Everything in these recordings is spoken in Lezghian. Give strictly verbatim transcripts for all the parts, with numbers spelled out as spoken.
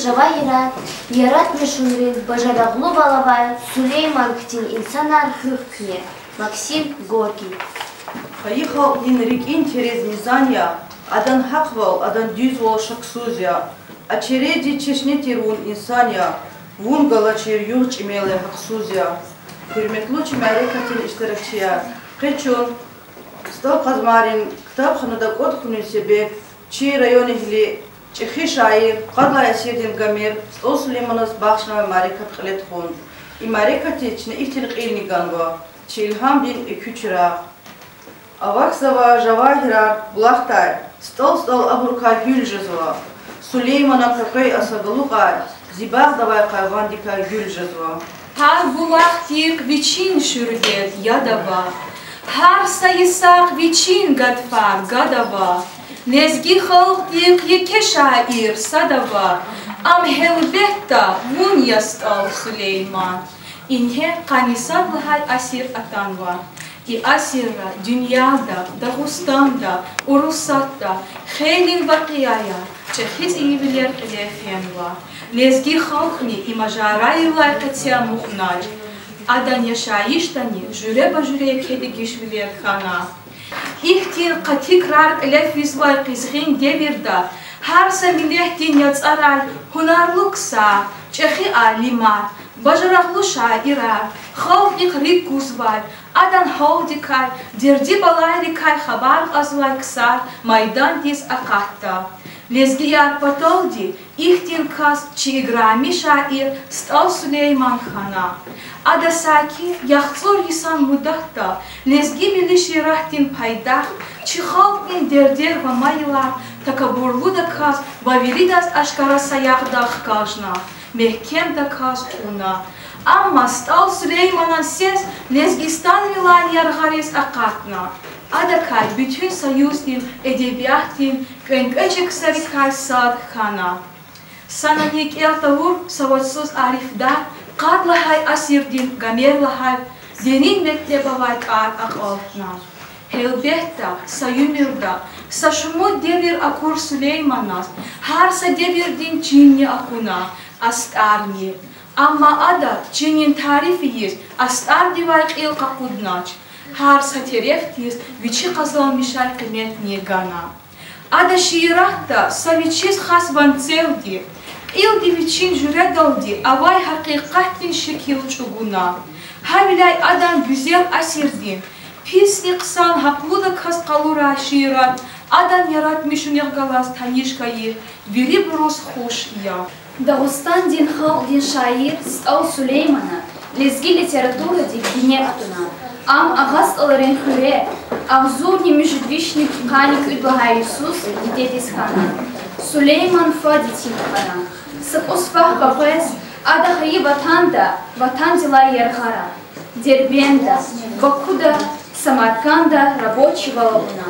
Жавагьирар, яратмишунрин бажарагълувал авай Сулейман хьтин инсанар хуьх куьне. Максим Горький. Хайи халкьдин рикӀин терез мизан я, адан гьахъвал, адан дуьзвал шаксуз я. Очереддин чешне тир вун, инсан я, вун галачир югъ-чӀимел я, гьахъсуз я. Гьуьрметлу чи мярекатдин иштиракчияр, къе чун СтӀал Къазмайрин ктабханада кӀватӀ хьунин себеб чи районэгьли, чӀехи шаир, къадлай асирдин Гомер СтӀал Сулейманаз бахшнавай мярекат кьиле тухун. И мярекатдиз чна ихьтин кьилни ганва: чи илгьамдин экуь чирагъ. Авахьзава, жавагьирар, булахдай СтӀал-СтӀал абурукай гьуьл жезва, Сулейманан къекъвей аса галукьай зи багъда авай къайгъандикай гуьл жезва. Гьар булахдихъ вичин шуьрбет яд ава, гьар са йисахъ вичин гатфар гад ава, лезги халкьдихъ еке шаир сад ава, ам гьелбетда вун я, СтӀал Сулейман. Ингье къанни сад лагьай асир атанва. И асирра дуьньяда, Дагъустанда, Урусатда хейлин вакъиаяр, чӀехи цӀийивилер кьиле фенва. Лезги халкьни и мажарайрилай къецяй амукьнач. Адан яшайишдани жуьреба-жуьре еке дегишвилер хьана. Ихьтин къати крар кьиле физвай къизгъин девирда гьар са миллетдин яцӀарай гьунарлу ксар, чӀехи алимар, бажарагълу шаирар, халкьдихъ рикӀ гузвай, адан гьалдикай, дерди-балайрикай хабар кьазвай ксар майдандиз акъатда. Лезгияр паталди ихьтин кас чи играми шаир СтӀал Сулейман хьана. Ада саки яхцӀур йисан муддатда лезги милли шииратдин пайдах, чи халкьдин дердер ва майилар такабурлудаказ ва виридаз ашкара саягъда хкажна, мягькемдаказ кьуна. Амма СтӀал Сулейманан сес Лезгистанвилай яргъариз акъатна. Адакай Буьтуьн Союздин эдебиятдин кӀвенкӀвечи ксарикай сад хьана. Санани кӀел тавур савадсуз арифдар къад лагьай асирдин Гомер лагьай дерин метлеб авай тӀвар акьалтна. Гьелбетда, са уьмуьрда са шумуд девир акур Сулейманаз гьар са девирдин чинни акуна, астӀарни. Амма ада чинин тариф ийиз астӀардивай кьил къакъуднач, гьар са терефдиз вичи къазанмишай къиметни гана. Ада шииратда са вичиз хас ванцелди, кьилди вичин жуьредалди авай гьакъикъатдин шикил чӀугуна. Гьавиляй адан гуьзел асирдин писни хъсан гьахълудаказ къалурай шиират адан яратмишунихъ галаз таниш хьайи вирибуруз хуш я. Дагъустандин халкьдин шаир СтӀал Сулеймана лезги литературадик бине кутуна. Ам агъа СтӀалрин хуьре агъзурни муьжуьд вишни къанни кӀуьд лагьай йисуз дидедиз хьана. Сулейман фад етим хьана. Са кӀус вах къекъвез ада хайи ватанда, ватандилай яргъара, Дербентда, Бакуда, Самаркандда рабочийвал авуна.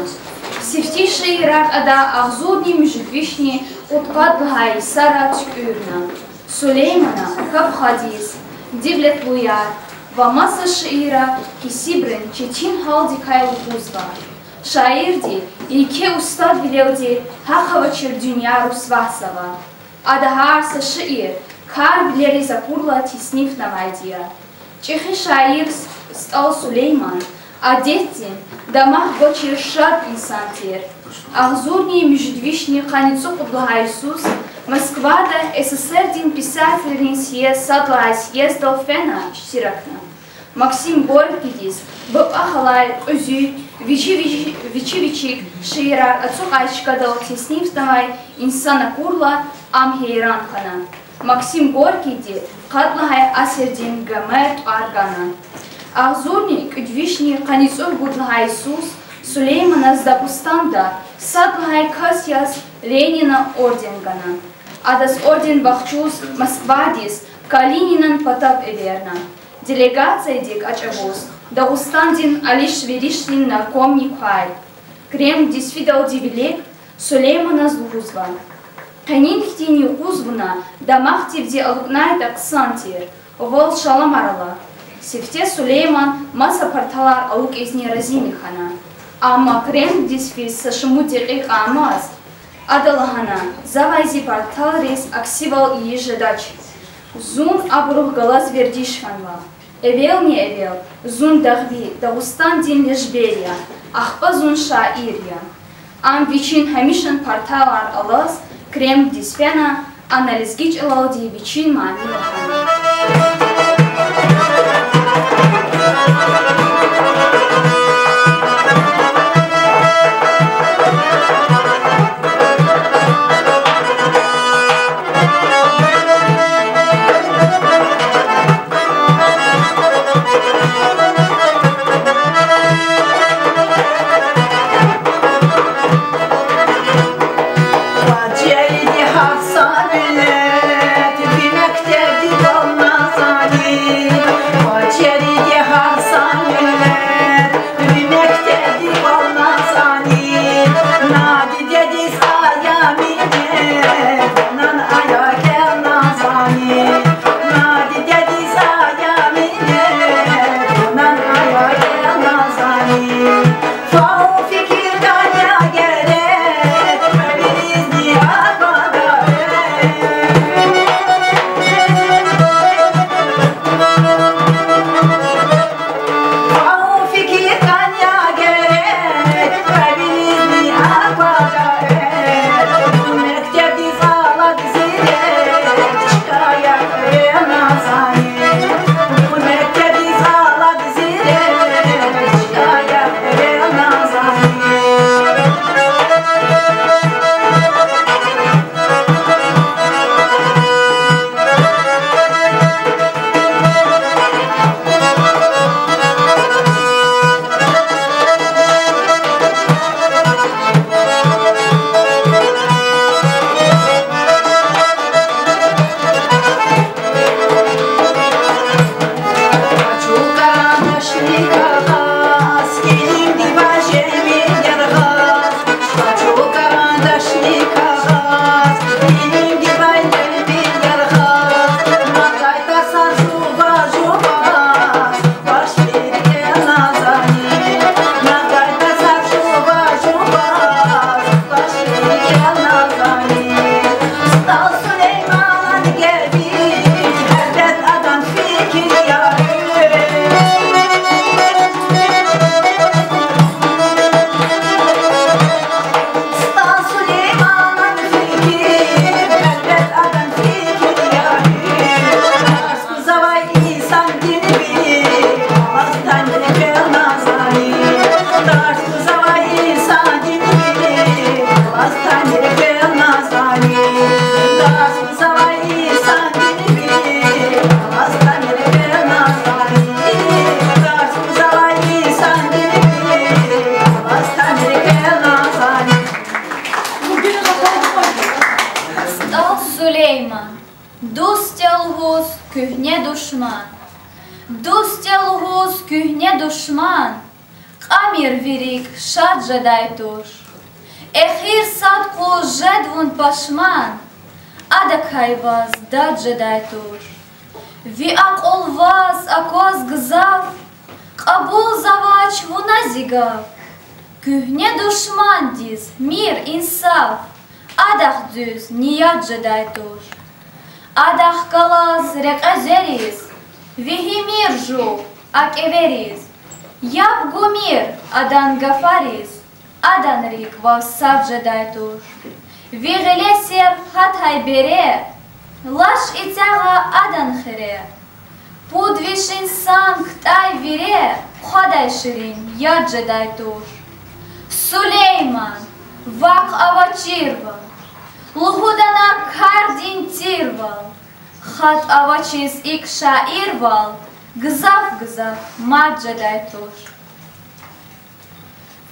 Сифте шиирар ада агъзурни муьжуьд вишни кьудкъад лагьай йисара туькӀуьрна. Сулеймана Кавхадиз, Девлетлуяр ва маса шиирар кесибрин четин гьалдикай лугьузва. Шаирди еке устадвилелди гьахъ авачир дуьнья русвагьзава. Ада гьар са шиир карвилериз акурла теснифнавайди я. ЧӀехи шаир СтӀал Сулейман адетдин, дамах гвачир шад инсан тир. Агъзурни муьжуьд вишни къанни цӀукьуд лагьай йисуз Москвада СССР-дин писателрин съезд, сад лагьай съездал фена, иштиракна. Максим Горькийдиз БПА халай кьуьзуь, вичи вичи-, вичи вичик шиирар ацукьай чкадал теснифнавай инсан акурла, ам гьейран хьана. Максим Горькийди къад лагьай асирдин Гомер тӀвар гана. Агъзурни кӀуьд вишни къанни цӀуругуд лагьай йисуз Сулейманаз Дагъустанда сад лагьай кас яз Ленинан орден гана. Адаз орден вахчуз Москвадиз Калининан патав эверна. Делегациядик а чӀавуз Дагъустандин алиш-веришдин наркомни квай. Кремлдиз фидалди вилик Сулейманаз лугьузва: къенин хьтин юкъуз вуна дамахдивди алукӀнайтӀа хъсан тир, вал шаламар ала. Сифте Сулейман маса парталар алукӀизни разини хьана. Амма Кремлдиз физ са шумуд декьикьа амаз Ада лагьана: завай зи парталриз аксивал ийиз жедач. Зун абурухъ галаз вердиш хьанва. Эвелни-эвел зун дагъви Дагъустандин лежбер я, ахпа зун шаир я. Ам вичин гьамишан парталар алаз Кремлдиз фена, ана лезги чӀалалди вичин мани лагьана. СтӀал Сулейман. Дуст я лугьуз куьгьне душман. Дуст я лугьуз куьгьне душман, кьамир ви рикӀ шад жедай туш. Эхир сад къуз жед вун пашман, адакай ваз дад жедай туш. Ви акьул ваз акваз гзаф, кьабулзавач вуна зи гаф. Куьгьне душмандиз мир, инсаф, адахъ дуьз ният жедай туш. Адахъ галаз рекье звериз, вегьимир жув а кӀевериз. Яб гумир адан гафариз, адан рикӀ ваз сад жедай туш. Ви гъиле сер гьатай бере, лаш ицягъа адан хире. Пуд виш инсан ктӀай вире, хъвадай ширин яд жедай туш. Сулейман, вахъ авачирвал, лугьуда на кардин тирвал, хатӀ авачиз икӀ шаирвал, гзаф-гзаф мад жедай туш.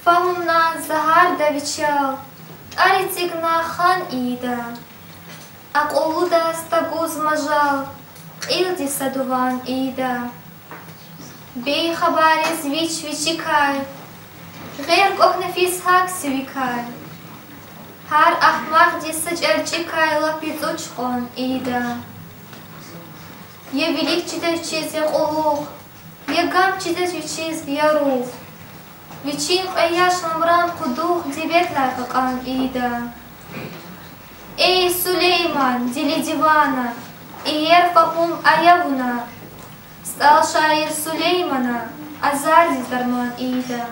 Фагьумна за гьарда вичел, тӀвар эцигна хан ийида. Акьуллудаз тагуз мажал, кьилди са дуван ийида. Бейхабариз вич вичикай, гъер кӀвахьна физ гьакӀ сивикай. Гьар ахмакьдиз са чӀерчӀикай лап ецӀуч кьван ийида. Я вилик чида вичиз я кьулухъ, я гам чида вичиз я рух. Вичин кьве яш ламран къудух диведлай кьакьан ийида. Эй, Сулейман, дили дивана, иер къапум ая вуна. СтӀал шаир Сулеймана азардиз дарман ийида.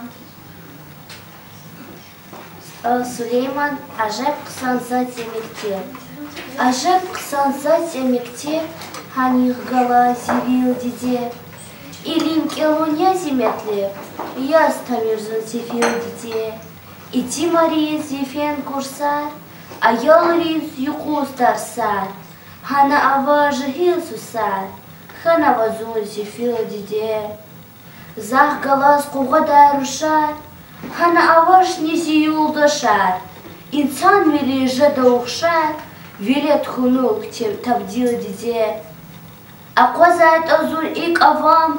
СтӀал Сулейман. Ажеб хъсан затӀ я мектеб, ажеб хъсан затӀ я мектеб, гьанихъ галаз зи вил, диде. Илим кӀелун я зи метлеб, яз тамир зун сефил, диде. Итимариз йифен курсар, аялриз юкъуз тарсар, гьана аваз жегьил сусар, хьанава зун сефил, диде. Захъ галаз къугъвадай рушар, гьана авачни зи юлдашар, инсанвилиз жеда ухшар, велед хьунухь теб-, табдил, диде. АкъвазайтӀа зун икӀ авам,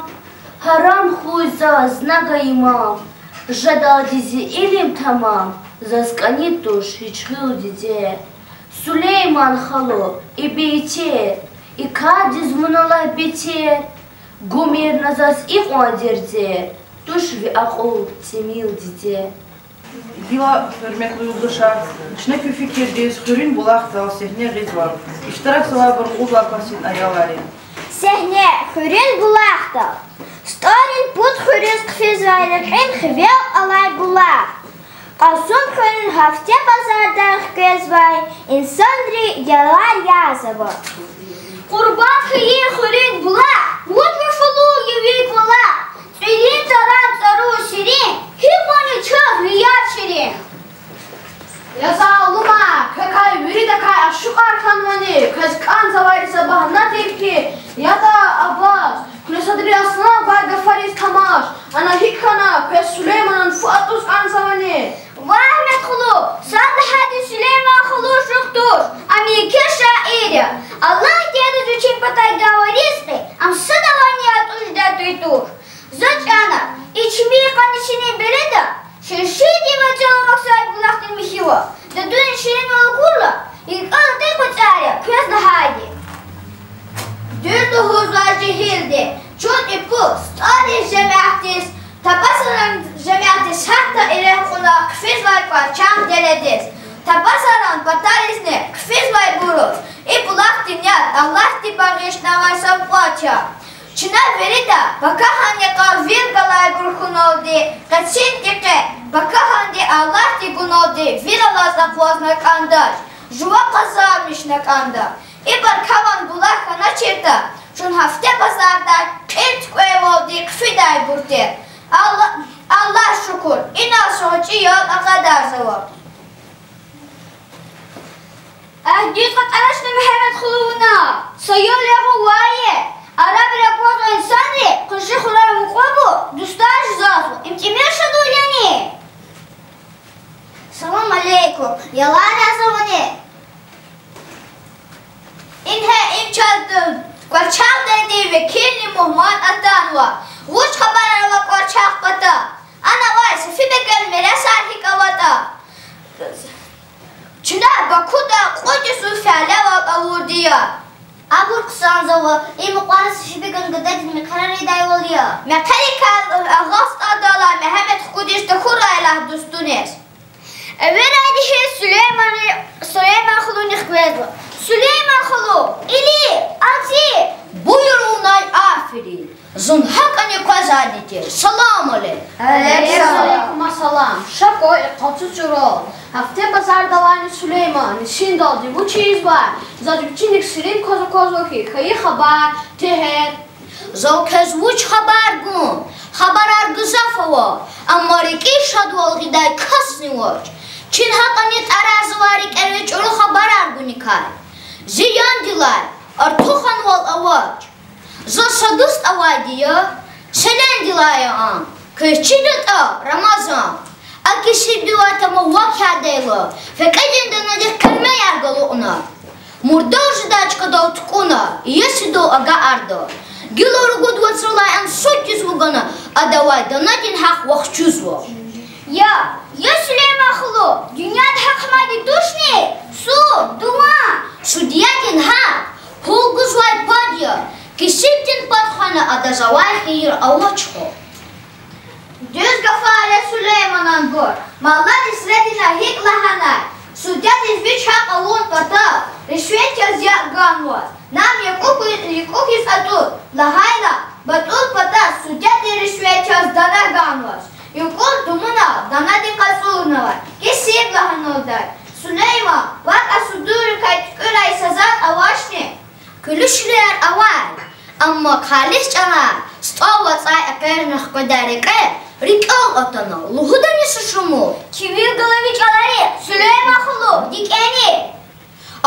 гьарам хьуй заз, на гайи мам, жедалди зи илим тамам, заз кӀани туш гьич гъил, диде. Сулейман халу, и бейтер, и кардиз вуна лагь бетер, гумир на заз икьван дердер, туш ви акьул тӀимил, диде. Гила, гьуьрметлу юлдашар, чна куь фикирдиз Хуьруьн булахдал сегьне гъизва иштиракзавайбур кьуд лагьай классдин аялри. Сегьне, Хуьруьн булахдал. СтӀалрин пуд хуьруьз хъфизвай рекьин хивел алай булах. Кьасумхуьруьн гьафте базардай хквезвай инсанрин ялар язава. Къурбанд хьайи Хуьруьн булах, вуч вуфулугъ я ви кӀвалах, цӀуьрин таран цӀару ширин, гьикьван я чаз ви яд ширин. Я залумар, квекай виридакай ашукьар хьанвани, квез кӀанзавайди са багьна тир хьи, ятӀа аваз, куьне садри аслан гвай гафариз тамаш, ана гьикӀ хьана, квез Сулейманан фу атӀуз кӀанзавани? Вагь, Агьмед халу, сад лагьайди Сулейман халу шухь туш, ам еке шаир я. Аллагьди адаз вичин патай гайи ризкьи, ам садавайни атӀуз жедай туш. За чӀана, и чими къанни синин береда, ширшидив ацӀал аквазвай булахдин михьивал, дадунин ширинвал акурла, и кӀвале тӀекӀвацӀар я квез лагьайди. Дуьз лугьузва жегьилди, чун ипуз, СтӀалрин жемятдиз, Табасаран жемятдиз, гьатта Эрехуна хъфизвай Кварчах дередиз. Табасаран патаризни хъфизвайбуруз и булахдин яд Аллагьди багъишнавай са кӀвач я. Чна вирида пакагьан йикъар вил галайбур хьуналди, къецин текъе пакагьанди Аллагьди гуналди вил алаз акъвазна кӀандач, жува къазанмишна кӀанда. Ибур каван булах хьаначиртӀа, чун гьафте базардай кьил туькӀвейвалди хъфидайбур тир. Алла-, Аллагь шукур, инал са гъвечӀи ял акъадарзава. Агь, дуьз кьатӀарачни, Мегьамед халу, вуна? Са ял ягъун ваъ я. Арабри аквазва инсанри, къунши хуьрера мукьвабур, дустар жузазва. Им тӀимил шадвал яни? Салам алейкум. Ялар язавани? Ингье, им чаз Кварчалдайди векилни мугьман атанва. Вуч хабарар ава Кварчал пата? Ана авай Сефибеган мересар гьикӀ аватӀа? Чна Бакуда кьуд йисуз фялевал авурди я. Абур хъсанзава, им мукьвара Сефибеган гададин мехъерар ийидайвал я. Мехъерикай агъа СтӀалдилай Мегьамед хкудиз тахьурай лагь дустуниз. Эверайди хьиз Сулейман, Сулейман халуни хквезва. Сулейман халу, илив, ацӀи! Буюр, вунай аферин. Зун гьакӀани къвезвайди тир. Салам алейк. Алейкум салам. Ша кӀвале къацу чӀуру. Гьафте базардилайни Сулейман, нисиндалди вуч ийизвай? Заз вичиник сирин кваз аквазва хьи, хьайи хабар, тегьер. Зав квез вуч хабар гун? Хабарар гзаф ава, амма рикӀиз шадвал гъидай касни вач. Чин гьакӀани тӀарарзавай рикӀера чӀуру хабарар гуникай. Зияндилай артуханвал авач. Заз са дуст авайди я, Селендилай я ам. Квез чидатӀа, Рамазан, а кесибдивай таман вакъиадайла, фекьидин данадихъ келмеяр галукьна, мурдар жедай чкадал тукӀуна, иесидал агакьарда. Гила ругуд вацралай ам суддиз вугана, адавай данадин гьахъ вахчузва. Я, я Сулейман халу, дуьньяда гьахъ амайди тушни? Суд, дуван. Судьядин гьахъ гьул гузвай пад я, кесибдин пад хвена адаз авай хийир авач хьи. Дуьз гафар я Сулеймананбур, маллар исредина гьикӀ лагьанай: Судядиз вич гьахъ авун патал ришвет яз як ганваз, нам якӀукь-, якӀукьиз атӀуд лагьайла, батӀул патаз судядин ришвет яз дана ганваз, юкӀун думунал данадик къацӀурнавай. Кесиб лагьаналдай, Сулейман, вакӀа судунрикай туькӀуьрай са затӀ авачни? Куьлуь-шуьлуьяр авай, амма халис чӀалар, стӀал вацӀай экъечӀна хкведай рекье, рикӀел атана, лугьудани са шумуд. Чи вил галай чӀаларихъ Сулейман халу дикӀени?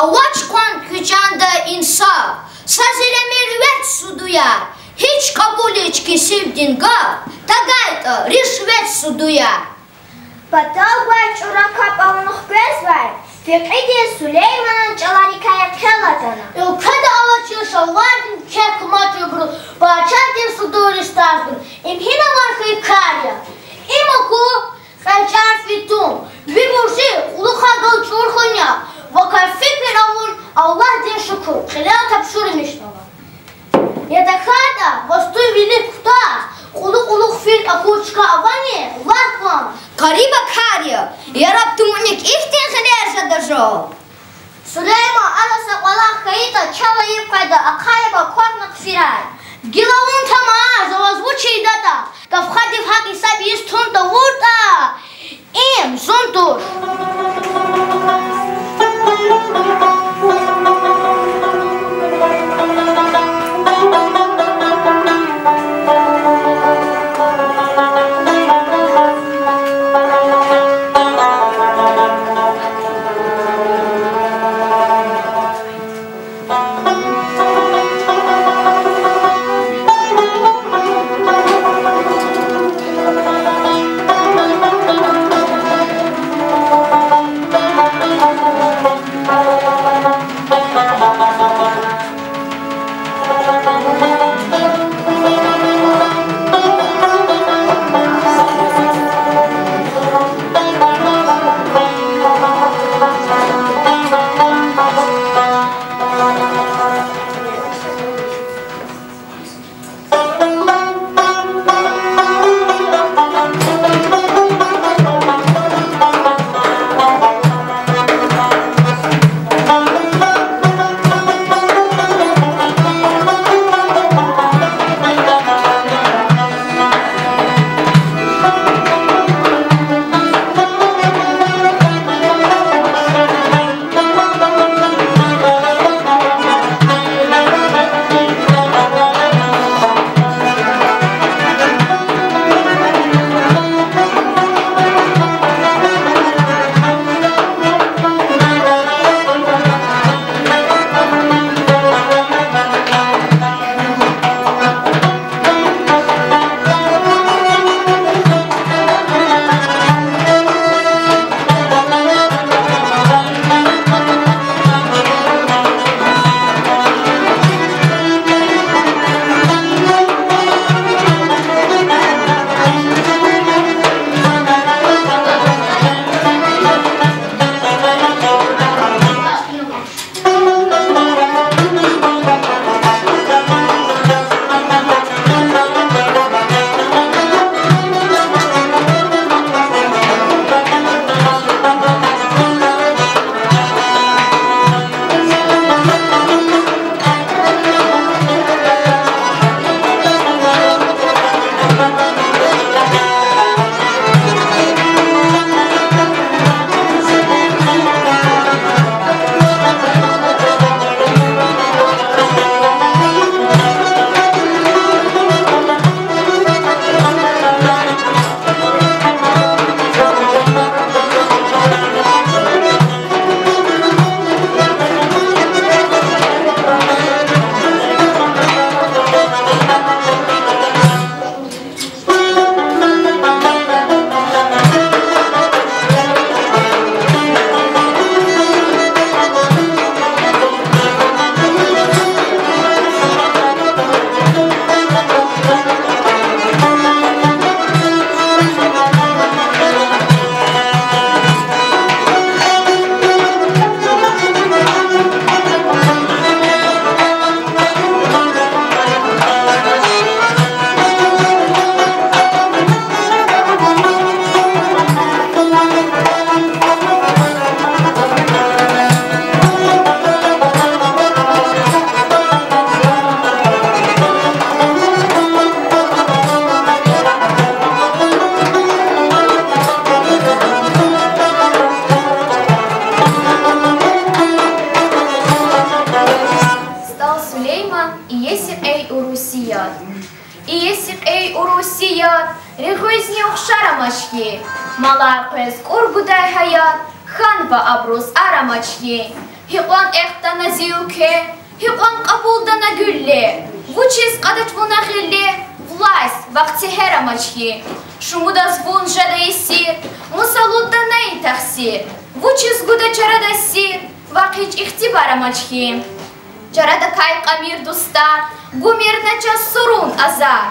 Авач кван куь чанда инсаф, са зиремир вец судуяр, гьич кьабулич кесибдин гаф, тагайтӀа ришвет судуяр. Патав гвай чӀура капӀ авуна хквезвай фекьидиз Сулейманан чӀаларикай хъел атана. Уьлкведа авачир шалвардин кек мачӀуйбуру, пачагьдин судунриз тарс гун, им гьинавай хьи кар я? Им аку кьве чӀар фитун, ви буржи кьулухъай галаз чӀур хьун я, вакай фикир авун, Аллагьдиз шукур, кьилел тапшурмишнава. Я тахьайтӀа, ваз туй вилик кутаз, кьулухъ-кьулухъ фин акур чка авани, лагь кван. Къариба кар я, яраб тумуник ихьтин гъилер жеда жал. Сулейман, ана са кӀвалах хьайитӀа, чав айиб къведа, ахъайиба квахьна хъфирай. Гила вун тамаш, за ваз вуч ийидатӀа, гаф хадив гьакӀ гьисаб ийиз тун тавуртӀа, им зун туш. Иеси кьей урусият регъуьзни ухшар амач хьи, малар къвез кӀур гудай гьаят, хьанва абуруз ар амач хьи. Гьикьван эхтана зи уьлкве, гьикьван кьабулдана гуьлле, вучиз кьадач вуна гъилле, власть, бахтегьер амач хьи. Шумудаз вун жеда есир, мус алудда на и тахсир, вучиз гуда чарада сир, вахъ гьич ихтибар амач хьи. Чарадакай кьамир дустар гумир на чаз сурун азар,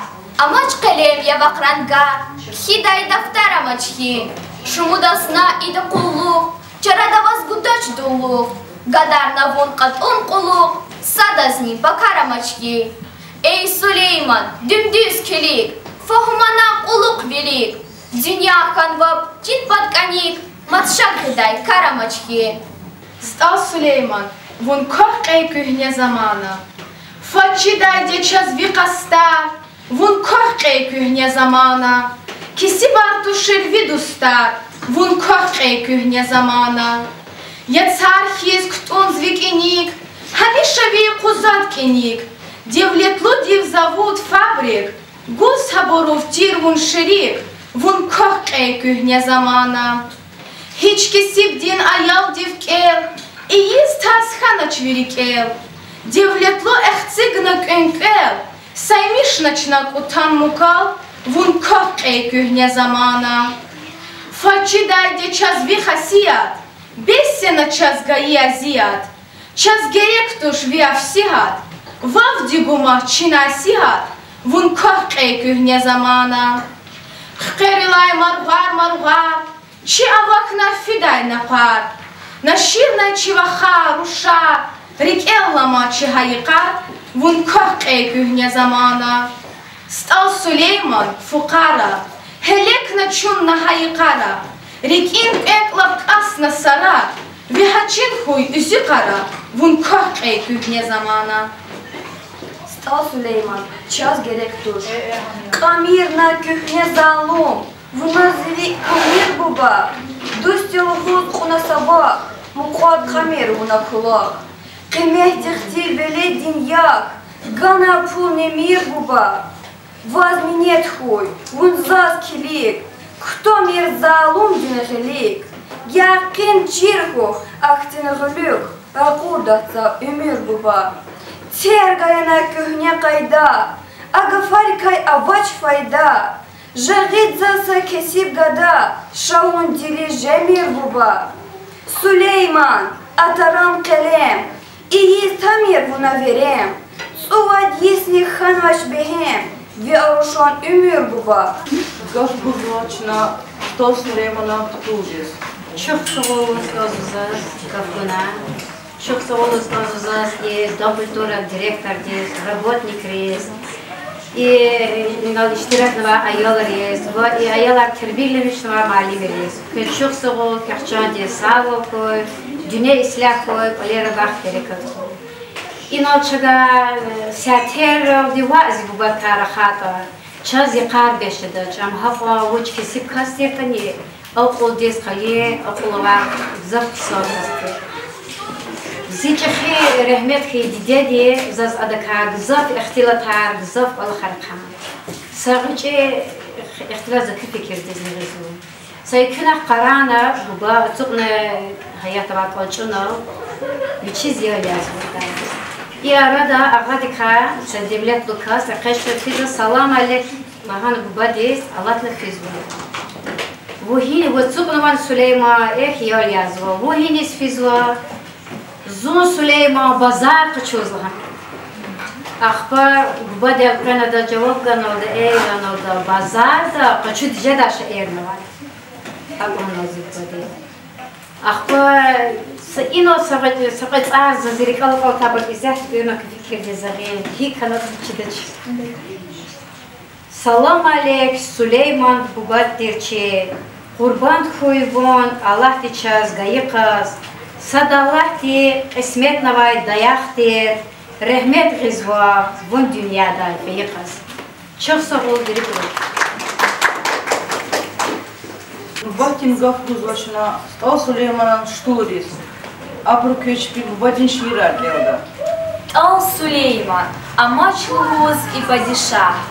амач къелем я вахъ рангар, кхьидай дафтар амач хьи. Шумудаз на ида къуллугъ, чарада ваз гудач дуллугъ, гадарна вун кьатӀун кьулухъ, садазни пакар амач хьи. Эй Сулейман, дуьм дуьз килиг, фагьумна кьулухъ вилик, дуьнья хьанва чид пад кӀаник, мад шак гъидай кар амач хьи. СтӀал Сулейман, вун квахь кьей куьгьне замана. Фад чидайди я чаз ви къастар, вун квахь кьей куьгьне замана. Кесибар тушир ви дустар, вун квахь кьей куьгьне замана. Я цар хьиз кутӀунз ви кӀаник, гьамиша ви къузад кӀаник, девлетлудив завуд, фабрик, гуз гьабурув тир вун шерик, вун квахь кьей куьгьне замана. Гьич кесибдин аялдив кӀел ийиз тарс хьанач ви рикӀел. Девлетлу эхцигна кӀвенкӀвел, саймишна чна кӀутан мукал, вун квахь кьей куьгьне замана. Фад чидайди я чаз ви хасият, бес яна чаз гайи азият. Чаз герек туш ви афсигьат, вавди гумач чи насигьат, вун квахь кьей куьгьне замана. Хкверилай маргъвар, маргъвар, чи авахьна фидай накъвар, наширнай чи вахар, рушар, рикӀел аламай чи гьайи къар, вун квахь кьей куьгьне замана. СтӀал Сулейман, фукъара, гьелекна чун на гьа йикъара, рикӀин кӀвенкӀ лап кӀасна сара, ви гьачин хьуй уьзуькъара, вун квахь кьей куьгьне замана. СтӀал Сулейман, чаз герек туш. Кьамир на куьгьне залум, вуна зи рикӀ кумир, буба. Дустди лугьуз кьуна са вах, мукьвад кьамир вуна кулак. Къимет тахьтир веледдин як, гана пул немир, буба. Ваз минет хьуй, вун заз килиг, кутамир залумдин гъилик. Якъин чир хьухь ахьтин гъуьлуьк, ракъурда за уьмуьр, буба. Терг ая на куьгьне къайда, а гафарикай авач файда. Жагъид за са кесиб гада, ша вун дириз жемир, буба. Сулейман, атаран къелем, ийиз тамир вуна верем, цӀувад йисни хьанвач бегьем, ви арушан уьмуьр, буба. Гаф гузва чна СтӀал Сулейманан хтулдиз. Чухсагъул, СтӀал, заз гаф гунай. Чухсагъул, СтӀал, заз и Дом культуры директордиз, работникриз, и инал иштиракнавай аялриз ва и аялар тербияламишнавай муаллимриз. Куьн чухсагъул, квехъ чандин сагъвал хьуй, дуьнья ислягь хьуй, кӀвалера вахт берекат хьуй. Инал чавай, э, сятералди ваъ, зи бубадикай рахайтӀа, чаз йикъар бес жедач, ам гьакьван вуч кесиб кас тиртӀани, акьулдиз къалин, акьул авай гзаф хъсан кас тир. Зи чӀехи регьмет хьайи дидеди заз адакай гзаф ихтилатар, гзаф кӀвалахар хъсан. Са гъвечӀи ихтилат за куь фикирдизни гъизва. Са экуьнахъ къарагъна, буба ацукьна гьаятдавай кӀвалчӀунал, вичиз ял язавуртӀа. И арада агъадикай са девлетлу кас экъечӀна физва, салам алейк лагьана бубадиз, алатна физва. Вун гьини, ацукьнавани Сулейман, эхь, ял язва. Вун гьиниз физва? Зун, Сулейман, базар къачуз лагьана. Ахпа бубади элкъвена адаз жаваб ганалда, эй лагьаналда, базарда къачуз жедай шейэрни авай. АкӀ лагьана зи бубади. Ахпа са инал са кьве-, са кьве цӀар за зи рикӀел акьалтайбур исятда куьн фикирдиз гъин, гьикӀ хьана чидач. Салам алейк, Сулейман бубад тир чи, къурбанд хьуй вун Аллагьди чаз гайи къаз, сад Аллагьди кьисметнавай даях тир, регьмет гъизва вун дуьньядай фейи къаз. Чухсагъул, вири кӀвалах. Нубатдин гаф гузва чна СтӀал Сулейманан штулриз. Абурукай чпи бубадин шиирар кӀелда. СтӀал Сулейман, амач лугьуз и падишагь,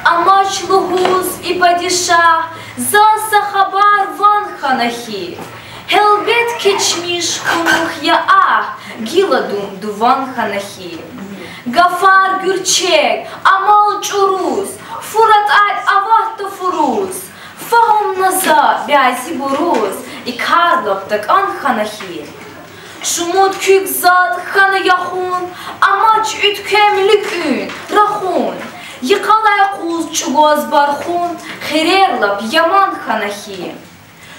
Амач лугьуз и падишагь заз са хабар ван хьана хьи. Гьелбет, кечмиш кунухъ я агь, гиладун дуван хьана хьи. Гафар гуьрчег, амал чӀуруз, фур атӀай аватда фуруз, фагьумна за бязибуруз, и кар лап такӀан хьана хьи. Шумуд куьк затӀ хьана яхун, амач уьтквем луькӀуьн, рахун, йикъалай къуз чӀугваз бархун, хирер лап яман хьана хьи.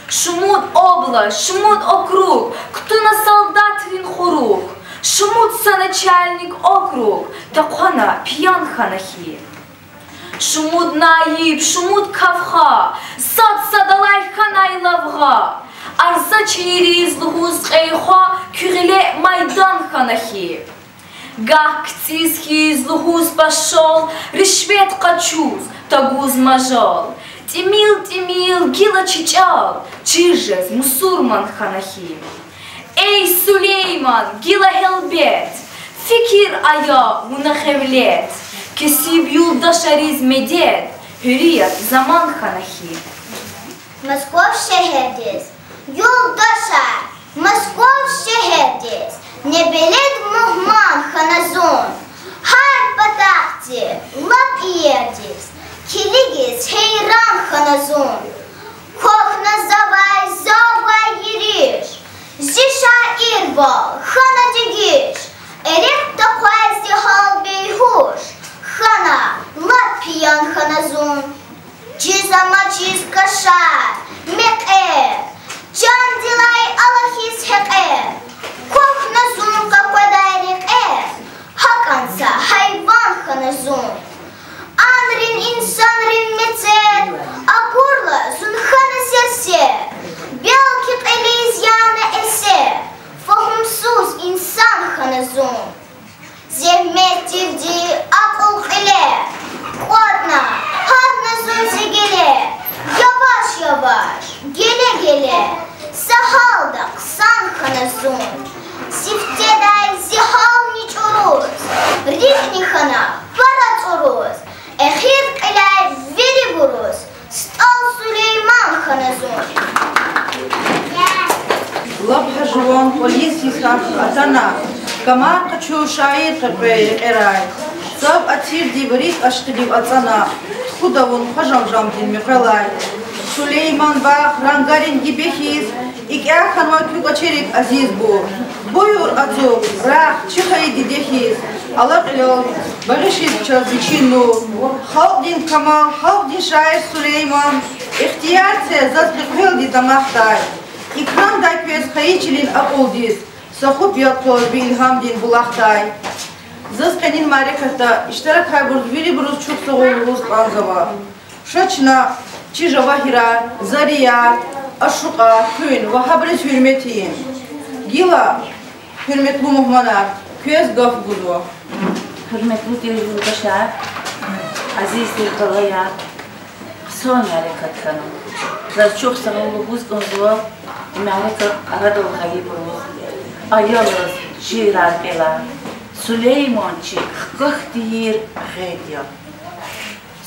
Шумуд область, шумуд округ кутуна солдатрин хурук, шумуд са начальник округ таквана пиян хьана хьи. Шумуд наиб, шумуд кавха, сад садалай хьанай лавгъа, арза чириз лугьуз кьей хва, куь гъиле майдан хьана хьи. Гагь кицӀиз хьиз лугьуз пашал, ришвет къачуз тагуз мажал, тӀимил-тӀимил гила чи чӀал чир жез мусурман хьана хьи. Эй, Сулейман, гила гьелбет, фикир ая вуна хевлет, кесиб юлдашариз медет, гьуьрият заман хьана хьи. Москва шегьердиз, юлдашар, Москва шегьердиз, небелед мугьман хьана зун. Гьар патахъди лап иердиз килигиз гьейран хьана зун. Квахьна завай, завай ериш, зи шаирвал хьана дегиш, эрекь таквай зи гьал бейгьуш хьана, лап пиян хьана зун. Чиз амачиз кашар, мекьер, чандилай алахьиз гьекьер, квахьна зун къакъведай рекьер, гьакӀан са гьайван хьана зун. Анрин, инсанрин мецел акурла, зун хьана серсер, белки кьилиз яна эсер, фагьумсуз инсан хьана зун. Зегьмет тирди акьул кьиле кӀватӀна, гьатна зун зи геле, яваш-яваш, геле-геле, са гьалда хъсан хьана зун. Сифтедай зи гьални чӀуруз, рикӀни хьана пара цӀуруз, эхир кьиляй вирибуруз, СтӀал Сулейман хьана зун. Лап гьа жуван кӀвализ йисан атана, камар къачу шаир къекъвей рекьерай. Цав атирдив, рикӀ ашкъидив ацӀана, тухуда вун хъважамжамдин муькъвелай. Сулейман вах рангарин гиби хьиз, икӀя хьанва куь кӀвачерик, азизбур. Буюр ацукь, рагъ, чи хайи диде хьиз, алакьрал багъишиз чаз вичин нур. Халкьдин камал, халкьдин шаир Сулейман, ихтияр це заз къекъвелди дамахдай. Икрамдай квез хайи чилин акьулдиз, са хупӀ яд кваз ви илгьамдин булахдай. Заз къенин мярекатда иштиракарбуруз вирибуруз чухсагъул лугьуз кӀанзава. Ша чна чи жавагьирар, зарияр, ашукьар хуьн ва гьабуруз гьуьрмет ийин. Гила, гьуьрметлу мугьманар, квез гаф гузва. Гьуьрметлу тир юлдашар, азиз тир балаяр, хъсан мярекат хьана. Заз чухсагъул лугьуз кӀанзава и мярекат арадал гъайибуруз, аялриз шиирар кӀела. Сулейман чи хкахь тийир гъед я.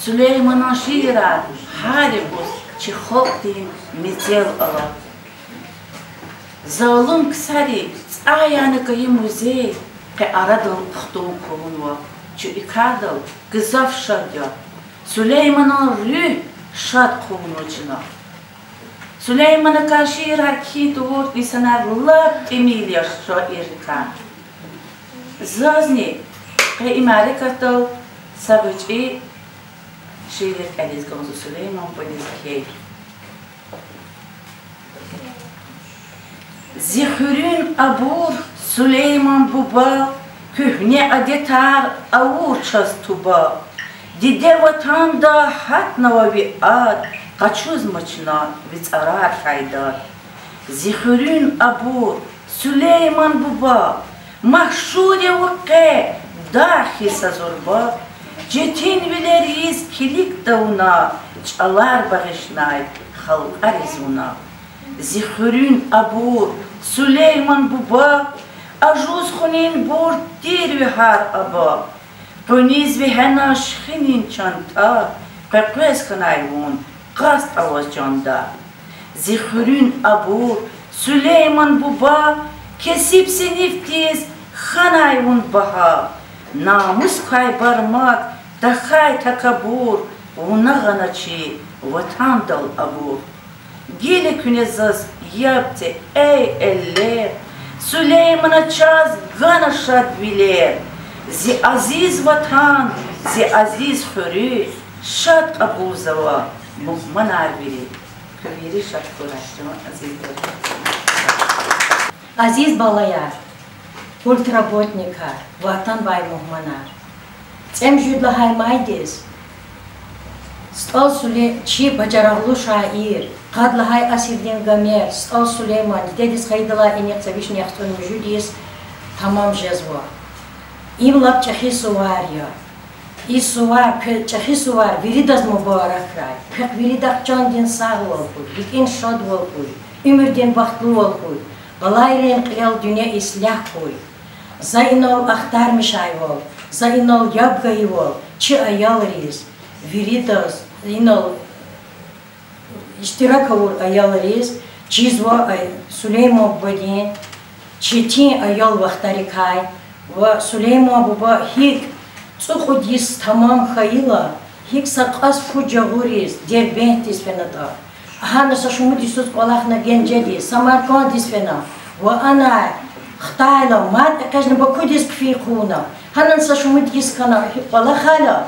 Сулейманан шиирар гьар юкъуз чи халкьдин мецел ала. Залум ксари цӀай яна кайи музей къе арадал хтун хъувунва. Чун и кардал гзаф шад я. Сулейманан руьгь шад хъувунва чна. Сулейманакай шиирар кхьин тавур инсанар лап тӀимил я шаиррикай. Зазни къе и мярекатдал са гъвечӀи шиир кӀелиз кӀанзава Сулейман бубадиз кхьей. Зи хуьруьн абур, Сулейман буба, куьгьне адетар авур чаз туба. Диде ватанда гьатнава ви ад, къачузма чна ви цӀарар хьайдад. Зи хуьруьн абур, Сулейман буба, машгьур я вун къе дагъ хьиз са зурба. Четинвилериз килиг тавуна, чӀалар багъишнай халкьариз вуна. Зи хуьруьн абур, Сулейман буба, ажуз хунинбур тир ви гьар аба. Къуниз вегьена шехьинин чантӀа, къекъвез хьанай вун, къаст аваз чанда. Зи хуьруьн абур, Сулейман буба, кесиб синифдиз хьанай вун багьа. Намус квай бармак, тахьай такабур, вуна гъана чи ватандал абур. Гила куьне заз яб це, эй эллер, Сулеймана чаз гана шад вилер. Зи азиз ватан, зи азиз хуьруь, шад кьабулзава мугьманар вири. Куьн вири шад хьурай, азиз дустар. Азиз балаяр, культработникар ва атанвай мугьманар! ЦӀемуьжуьд лагьай майдиз СтӀал Суле-, чи бажарагълу шаир, къад лагьай асирдин гамер СтӀал Сулейман, дидедиз хайидалай инихъ цавишни яхцӀурни муьжуьд йис тамам жезва. Им лап чӀехи сувар я. И сувар, квез чӀехи сувар виридаз мубаракрай. Квехъ виридахъ чандин сагъвал хьуй, рикӀин шадвал хьуй, уьмуьрдин бахтлувал хьуй, балайрин кьилел дуьнья ислягь хьуй. За инал ахтармишайвал, за инал яб гайивал чи аялриз, виридаз, инал иштирак авур аялриз чизва, ай, Сулейман бубадин четин аял вахтарикай ва Сулейман буба гьикӀ цӀукьуд йис тамам хьайила, гьикӀ са кьаз пуд жагъуриз Дербентдиз фенатӀа, гьана са шумуд йисуз кӀвалахна Генжедиз, Самарканддиз фена ва анай хтайла, мад экъечӀна Бакудиз кфин хъувуна, гьанани са шумуд йис хьана кӀвалахайла,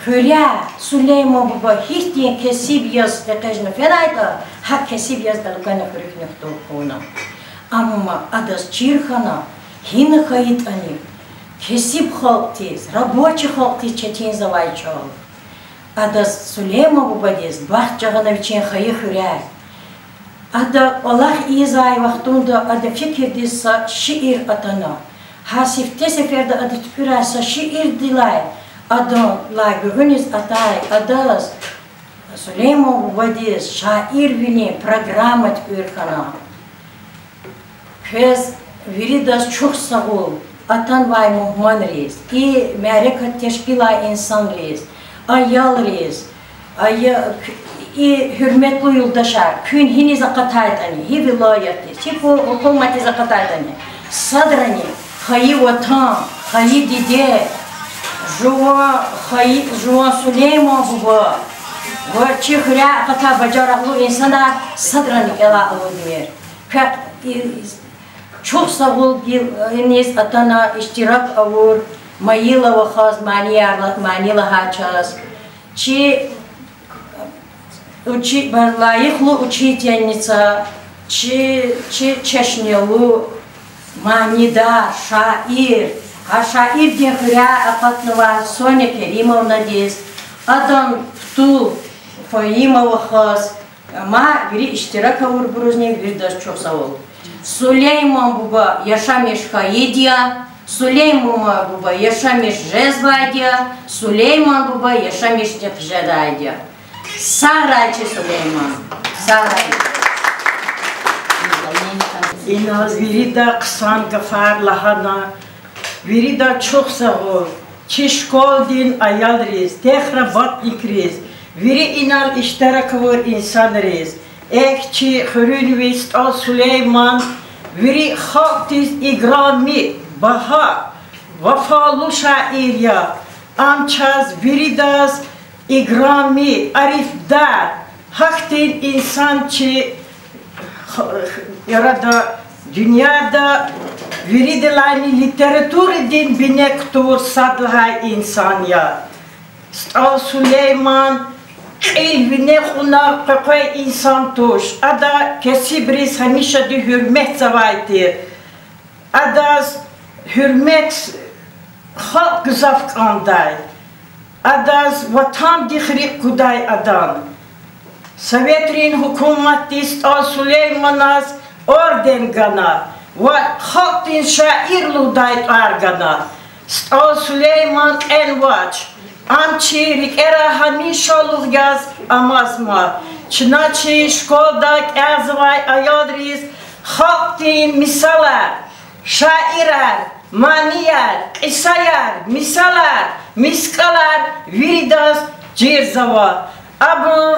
хуьряй Сулейман буба гьихьтин кесиб яз экъечӀна фенайтӀа, гьа кесиб яз элкъвена хуьруьхъ нихтур хъувуна. Амма адаз чир хьана, гьина хьайитӀани, кесиб халкьдиз, рабочий халкьдиз четинзавай чӀал. Адаз, Сулейман бубадиз, бахт жагъана вичин хайи хуьряй. Ада кӀвалах ийизвай вахтунда ада фикирдиз са шиир атана. Гьа сифте сеферда ада туькӀуьрай са шиирдилай, адалай гуьгъуьниз атай, адаз Сулейман бубадиз шаирвилин программа туькӀуьр хьана. Квез виридаз чухсагъул атанвай мугьманриз, и мярекат тешкилай инсанриз, аялриз, ая-, и гьуьрметлу юлдашар, куьн гьиниз акъатайтӀани, гьи вилаятдиз, гьи гьу-, гьукуматдиз акъатайтӀани, садрани хайи ватан, хайи диде, жуван хайи, жуван Сулейман буба ва чи хуьряй акъатай бажарагълу инсанар садрани кӀелай алудмир. Квехъ и-, чухсагъул гила иниз атана иштирак авур Майила вахаз, манияр ла-, мани лагьай чаз, чи учи-, ба-, лайихлу учительница, чи, чи чешнелу, манидар, шаир, гьа шаирдин хуьряй акъатнавай Соня Керимовнадиз, адан птул Фаима вахаз, ма вири иштирак авурбурузни виридаз чухсагъул. Сулейман буба яшамиш хьайиди я, Сулейман буба яшамиш жезвайди я, Сулейман буба яшамишдихъ жедайди я. Сагърай чи Сулейман, сагърай. Инал вирида хъсан гафар лагьана, вирида чухсагъул, чи школдин аялриз, техработникриз, вири инал иштирак авур инсанриз. Эхь, чи хуьруьнви СтӀал Сулейман вири халкьдиз играми, багьа, вафалу шаир я. Ам чаз виридаз играми, арифдар, гьахьтин инсан чи х-, х-, арада, дуьньяда виридалайни литературадин бине кутур сад лагьай инсан я. СтӀал Сулейман кьил вине кьуна къекъвей инсан туш. Ада кесибриз гьамишади гьуьрметзавай тир. Адаз гьуьрмет халкь гзаф кӀандай. Адаз ватандихъ рикӀ гудай адан. Советрин гьукуматди СтӀал Сулейманаз орден гана ва халкьдин шаир лугьудай тӀвар гана. СтӀал Сулейман кьенвач, ам чи рикӀера гьамишалугъ яз амазма. Чна чи школда кӀелзавай аялриз халкьдин мисалар, шаирар, манияр, кьисаяр, мисалар, мискӀалар виридаз чирзава. Абур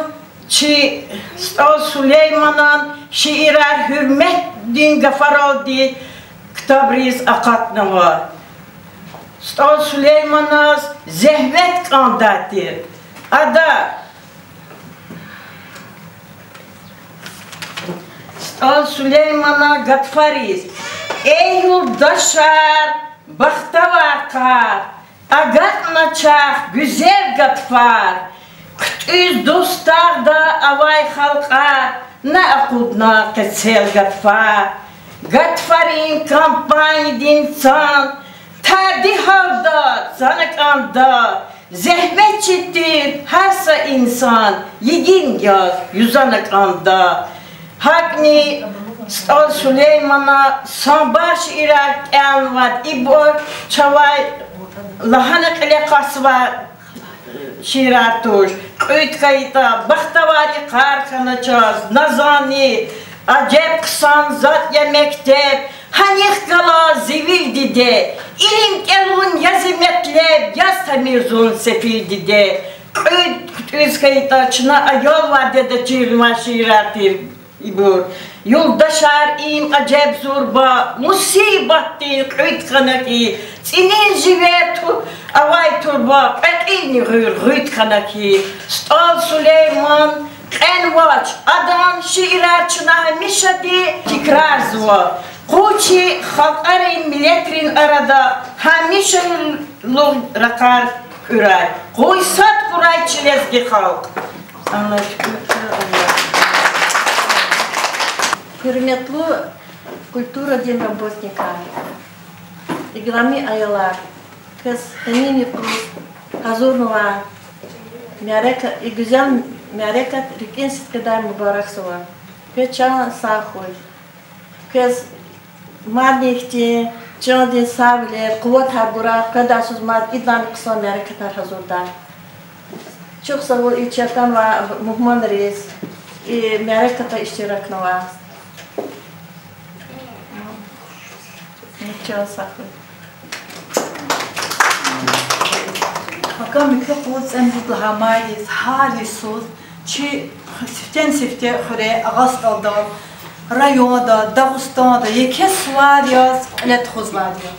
чи СтӀал Сулейманан шиирар гьуьрметдин гафаралди ктабриз акъатнава. СтӀал Сулейманаз зегьмет кӀандай тир. Ада СтӀал Сулеймана гатфариз: эй, юлдашар, бахтавар къар, агакьна чахъ гуьзел гатфар, хъуьтӀуьз дустагъда авай халкьар на акъудна къецел гатфар. Гатфарин компаниядин цан тади гьалда цана кӀанда, зегьмет чир тир гьар са инсан, йигин яз юзана кӀанда. ГьакӀни СтӀал Сулеймана самбар шиирар кӀелнавайди, ибур чавай лагьана кьиле кьазвай шиирар туш. Кьуьд хьайитӀа, бахтавари къар хьана чаз, Назани, ажеб хъсан затӀ я мектеб, гьанихъ галаз зи вил, диде, илим кӀелун я зи метлеб, яз тамир зун сефил, диде. Кьуьд, хъуьтӀуьз хьайитӀа, чна аялвал дидедиз чирнавай шиирар тир ибур. Юлдашар, им ажеб зурба, мусибатдин кьуьд хьана хьи, цӀинин живер ту-, авай турба, кьве кьилни гъуьр гъуьд хьана хьи. СтӀал Сулейман кьенвач, адан шиирар чна гьамишади тикрарзава. Къуй чи халкьарин, миллетрин арада гьамишалугъ ракъар хьурай. Къуй сад хьурай чи лезги халкь. Аллагь шукур, Аллагь. Гьуьрметлу культурадин работникар, играми аялар, квез къенин юкъуз гьазурнавай мярека-, и гуьзел мярекат рикӀин сидкьидай мубаракзава. Квез чан сагъ хьуй. Квез мадни ихьтин чандин сагъвилер, къуватар гурай, къведай йисуз мад идалайни хъсан мярекатар гьазурдай. Чухсагъул и чир атанвай мугьманриз, и мярекатда иштиракнавай. Чан сагъ хьуй. Пака муькуь къуз цӀемуьжуьд лагьай майдиз гьар йисуз чи сифтени-сифте хуьре, Агъа СтӀалда, районда, Дагъустанда еке сувар яз кьиле тухузвайди я.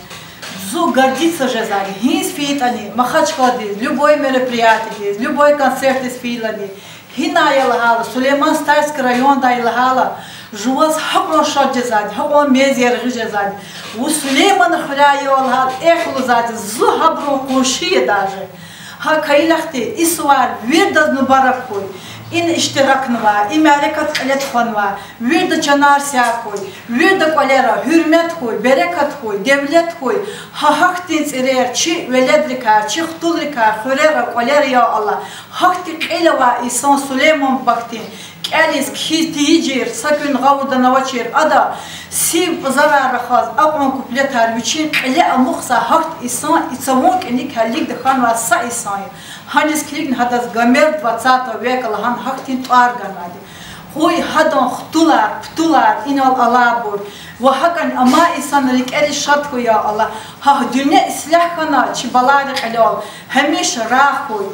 Зун гордиться жезвайди я, гьиниз фейитӀани, Махачкъаладиз, любой мероприятиедиз, любой концертдиз фейилани, гьинай я лагьайла, Сулейман-Стальский райондай я лагьайла, жуваз гьакьван шад жезвайди, гьакьван мез яргъи жезвайди. Вун Сулейманан хуьряй я лагьайла, эхь лугьузвайди, зун гьабурун къунши я даже. Гьакӏ хьайила ахди, и сувар виридаз мубарак хьуй. Ина иштиракнавай, и мярекат кьиле тухванвай вирида чанар сагъ хьуй, вирида кӏвалера гьуьрмет хьуй, берекат хьуй, девлет хьуй. Гьа гьахьтин цӏирер чи веледрикай, чи хтулрикай, хуьрера, кӏвалера, я Аллагь, гьахьтин кьил авай инсан Сулейман бахтин кӏелиз, кхьиз тийижир, са куьн гъавурда авачир ада, сив пӏузарар рахаз, акьван куплетар вичин кьиле амукьзавай гьахьтин инсан и цавун кӏаник гьелелиг тахьанвай са инсан я. Гьаниз килигна гьадаз Гомер двадцатого века лагьана гьахьтин тӏвар ганвайди. Къуй гьадан хтулар, птулар инал алайбур ва гьакӏни амай инсанрин рикӏериз шад хьуй, я Аллагь. Гьа дуьнья ислягь хьана чи балайрин кьилел гьамиша рагъ хьуй,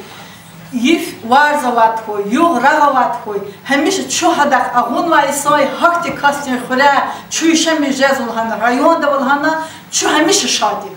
йиф варз авайди хьуй, югъ рагъ авайди хьуй. Гьамиша чун гьадахъ агъунвай инсан я, гьахьтин касдин хуьряй чун яшамиш жезва лагьана, районда ава лагьана, чун гьамиша шад я.